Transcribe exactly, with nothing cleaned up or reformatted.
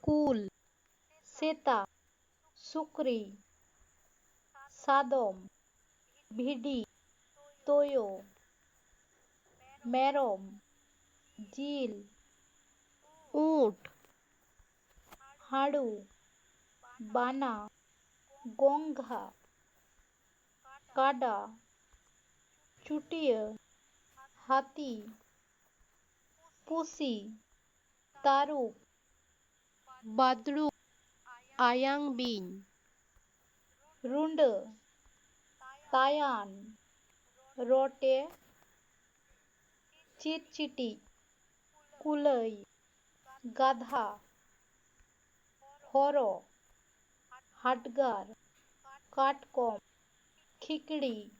ᱠᱩᱞ, ᱥᱮᱛᱟ, ᱥᱩᱠᱨᱤ, ᱥᱟᱫᱚᱢ, ᱵᱷᱤᱰᱤ, ᱛᱳᱭᱳ, ᱢᱮᱨᱚᱢ, ᱡᱤᱞ, ᱩᱸᱴ, ᱦᱟᱹᱲᱩ, ᱵᱟᱱᱟ, ᱜᱚᱝᱜᱷᱟ, ᱠᱟᱰᱟ, ᱪᱩᱴᱭᱟᱹ, ᱦᱟᱹᱛᱤ, ᱯᱩᱥᱤ, ᱛᱟᱹᱨᱩᱵ, ᱵᱟᱫᱽᱲᱩᱢ, ᱟᱭᱟᱝ ᱵᱤᱧ, ᱨᱩᱸᱰᱟᱹ, ᱛᱟᱭᱟᱱ, ᱨᱚᱴᱮ, ᱪᱤᱴᱪᱤᱴᱤᱡ, ᱠᱩᱞᱟᱹᱭ, ᱜᱟᱫᱷᱟ, ᱦᱚᱨᱚ, ᱦᱟᱰᱜᱟᱨ, ᱠᱟᱴᱠᱚᱢ, ᱠᱷᱤᱠᱲᱤ,